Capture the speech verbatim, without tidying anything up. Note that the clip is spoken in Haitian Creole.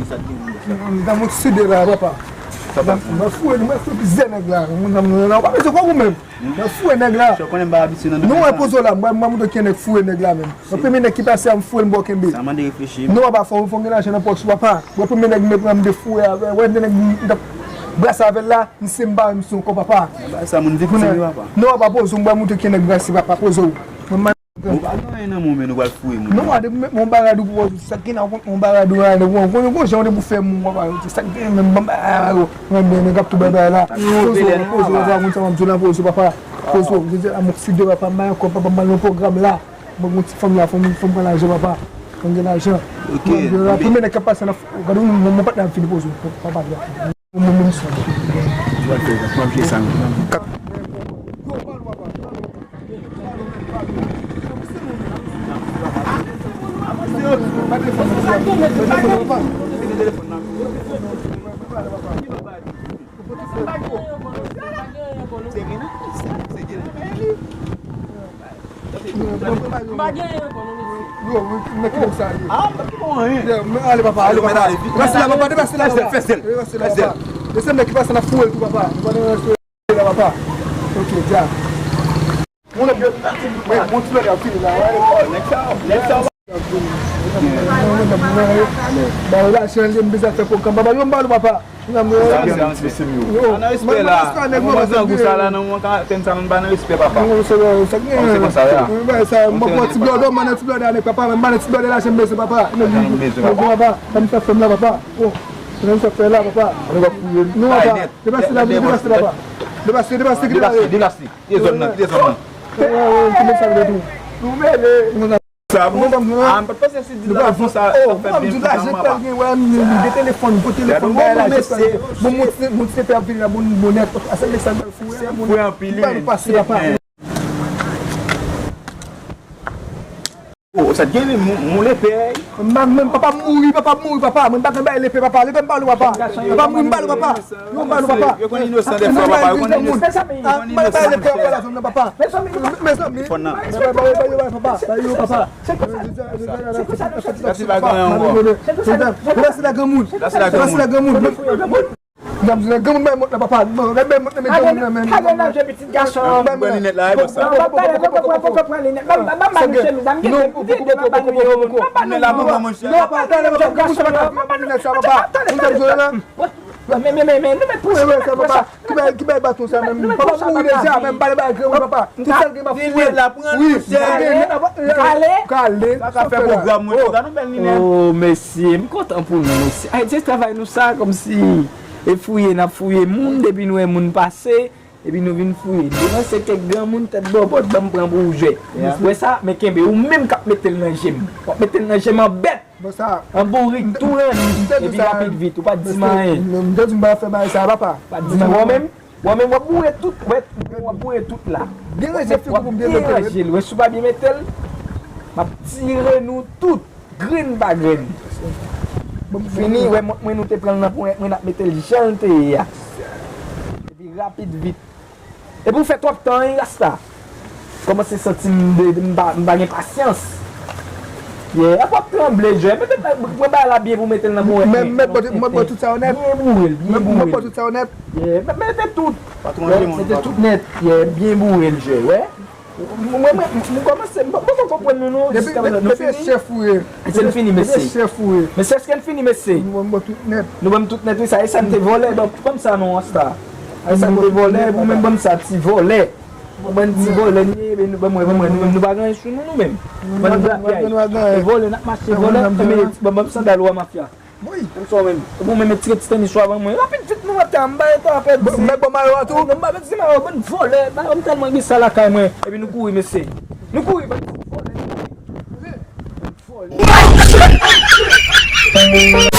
Sa k gen pou fè? M ta moutre sou de la, papa. Sa pa fè? M fouye, m fouye plizyè nèg la. Mwen pa bezwen kò ou menm. M fouye nèg la. Ou konnen m pa abitye nan domèn sa. Nou wè pozo la, m mwen moutre ki nèg fouye nèg la menm. Mwen premye nèg ki pase a, m fouye l, m bò kenbe. Sa mande reflechi. Nou wè pa fò, fò m gen lajan nan pòch ou, papa. Mwen premye nèg m pran m de fouye avè, wè de nèg m t ap brase avè l la, m se m pa menm son kò, papa. Bagay sa moun viktim wi, papa. Nou wè pa pozo, m moutre ki nèg brase, papa, pozo. Mwen Ou pa gen anyen nan men w, men nou pral fouye moun. Non, a depi m met mon bagay pou ou, sa gen nan kont mon bagay ou a, ou konn, ou konn jan ou te pou fè moun, papa, sa gen menm ban bagay yo, mwen men nèg ap tou bay bagay la. Pozo, pozo, sa moun sa m ap di w nan pozo, papa. Pozo, je di a mon si de papa, m bay yon kòb, papa, m bay yon pwogram la. Mwen gon ti fanm la, fò m, fò m pran lajan, papa. Fò m gen lajan. Ok. Premye nèg k ap pase nan, gade yon, mon patnè ap vini pozo, papa. Mwen menm sa. Ou pral fè sa. M ap jwe sa menm. M pa gen anyen ankò non, mesye. Yo, men ki nèg sa ye? Ah, m pa gen anyen. Men ale, papa, ale, papa. Deplase la, papa, deplase la, papa. Deplase la, papa. Desann nèg ki pase nan fouye l tou, papa. Nou pa nan rèspè la, papa. Ok, dja. Mon nèg yo, men, mon ti nèg ap vini la, wè. Oh, nèg sa, nèg sa. Ba yo lajan, li m bezwen fè pwogram, papa, yo m ba nou, papa. Nan respè la. Nan moman grangou sa la, nan moman karantèn sa, nou pa nan respè, papa. Kòman se konsa la? Mwen pran ti blòdè, mwen nan ti blòdè avèk papa, mwen nan ti blòdè la, jan m bezwen, papa. Papa, ban m fè fè m la, papa. Oh, ban m fè fè la, papa. Non, papa. Deplase la, deplase la, papa. Deplase, deplase, kite la. Deplase, deplase. Kite zòn nan, kite zòn nan. Kòman sa vle tou? Nou mele. Sa bon. Ah, m pa t panse si di la fon sa, sa fè byen konsa non, papa. Gade yon bon mesye. Bon, moun ti te ap vini la, bon, bon nèt. Ase mesaj fou, fou anpil, wi. Oh, sa gen moun, moun lepè. Mwen, mwen, papa mouri, papa mouri, papa. Mwen pa gen bay lepè, papa. Lepè m pa lou, papa. Papa mouri, m pa lou, papa. Yo, m pa lou, papa. Yo konn inosan dèfwa, papa. Yo konn inosan. Mezanmi. Mezanmi. Papa. Yo, papa. Se konsa. Se konsa. Deplase la granmoun. Deplase la granmoun. Deplase la granmoun. Granmoun bay mont la, papa. Gade bay mont la, men granmoun nan men. Gade nan je pitit gason. Ban linèt la, e bò sa. Poko pran linèt. Ban, ban, ban nou chemiz la. M gen de, m gen de, ban nou yo. Ban ban nou yo. Non, papa, tande, papa, granmoun sa, papa. Granmoun sa, papa. Men, men, men, men, nou met presyon, nou met presyon. Ki bay, ki bay baton sa menm? Papa mouri deja, men m pale bay granmoun, papa. Tout sa l gen, papa, fouye. Kale. Kale. Sa ka fè pwogram mwen, gade yon bèl linèt. Oh, mesye, m kontan pou nou, mesye. Ay, se travay nou sa, kòmsi e fouye, n ap fouye moun, depi nou wè moun pase, epi nou vin fouye. Devan se kèk granmoun tèt bòbòt, ban m pran pou ou jwè. Ou wè sa? Men kenbe, ou menm k ap mete l nan je m. W ap mete l nan je m an bèt. An bourik, tou ranni, epi rapid vit, ou pa t di m anyen. M te di m pa fè bagay sa, papa. Pa t di m anyen, w menm, w menm, w ap boure tout, w ap boure tout la. W ap deranje l, w si w pa byen mete l, m ap tire nou tout, grenn pa grenn. Fini, wè, mont mwen, nou te pran l nan ponyèt mwen, n ap mete l jan l te ye a. Epi rapid vit. Epi w fè twòp tan, wi, rasta. Kòmanse santi m de, de, m pa, m pa gen pasyans. Yeah, epi w ap tranble, jwè. Mete, pran bagay la byen pou mete l nan ponyèt mwen. Mwen, mwen, mwen, mwen, tout sa yo nèt. Byen boure l, byen boure l. Mwen, mwen, tout sa yo nèt. Yeah, mwen, mete tout. Mete tout nèt. Yeah, byen boure l, jwè, wè. Mwen, mwen, mwen kòmanse, mwen poko konprann nou, non, jiskaprezan. Nou fini? Mesye, n fini, mesye. Mesye, èske n fini, mesye? Nou ban m tout nèt, wi, sa, e sa n te vòlè, donk, ban m sa non, Rasta. E sa n te vòlè, ou menm ban m sa, ti vòlè. Ou ban n ti vòlè, nou ye, nou, ban mwen, ban mwen, nou menm, nou pa gen anyen sou nou, nou menm. Ban n grapyay. Vòlè, n ap mache, vòlè, men, ban m sandal ou a, mafya. Wi. Konsa w menm. Ou menm retire ti tenis ou a ban mwen. Rapid vit non, mafya, m pa gen tan a pèdi. Mèt bon mayo a tou. Non, m pa pèdi mayo, bann vòlè. Mayo m tèlman gen sa lakay mwen. Epi nou kouri, mesye. Nou kouri, bann vòlè. Vòlè.